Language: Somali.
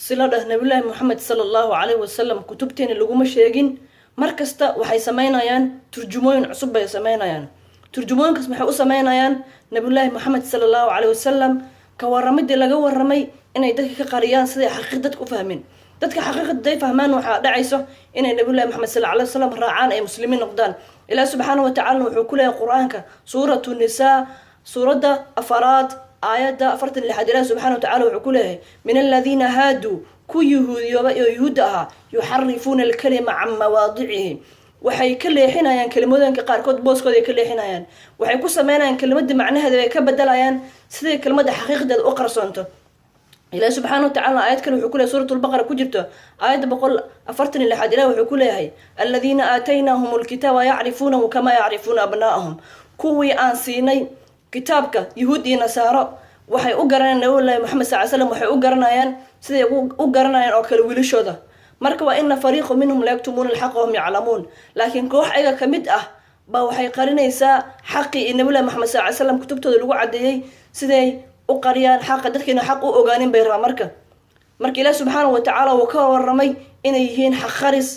Si la dhah Nabiyullaahi Moxamed sala Allahu calayhi wasalam kutubteena laguma sheegin. Mar kasta waxay sameynayaan turjumooyin cusub bay sameynayaan. Turjumooyinkaas maxay u sameynayaan? Nabiyullaahi Moxamed sala Allahu calayhi wasalam ka warramidii laga warramay inay dadka ka qariyaan, siday xaqiiq dadka u fahmin. Dadka xaqiiqada day fahmaan, waxaa dhacayso inay Nabiyullahi Moxamed sal alay wasalam raacaan, ay muslimiin noqdaan. Ilaah subxaana wa tacala wuxuu ku leeyahay Qur-aanka, Suuratu Nisaa, suuradda afaraad, aayadda 46, Ilaah subxana wa tacala wuxuu ku leeyahay: "من الذين هادوا", ku yuhuudiyooba oo yuhuudda ahaa, "يحرفون الكلم عن مواضعه", waxay ka leexinayaan kelimooyinka qaarkood, booskooda ay ka leexinayaan. Waxay ku sameynayaan kelimadda macnaheeda ay ka bedelayaan, siday kelimadda xaqiiqdeeda u qarsoonto. Ilahi subxaana wa tacala aayad kale wuxuu ku leeyahy, Suurat Lbaqara ku jirto, aayadda 146, Ilahi wuxuu ku leeyahay: "الذين آتيناهم الكتاب يعرفونه كما يعرفون أبناءهم". Kuwii aan siinay kitaabka, yuhuud iyo nasaaro, waxay u garanayaan Nabiyullahi Moxamed sal slam, waxay u garanayaan siday u garanayaan oo kale wiilashooda. Marka وإن فريقا منهم ليكتمون الحق وهم يعلمون. Laakiin koox ayaga kamid ah baa waxay qarinaysaa xaqii iyo Nabiyullahi Moxamed sal ly slam kutubtooda lagu cadeeyey. Siday u qariyaan xaqa, dadkiina xaq u ogaanin bay rabaan. Marka ilaah subxaana wa tacaala wuu ka waramay inay yihiin xaq qaris.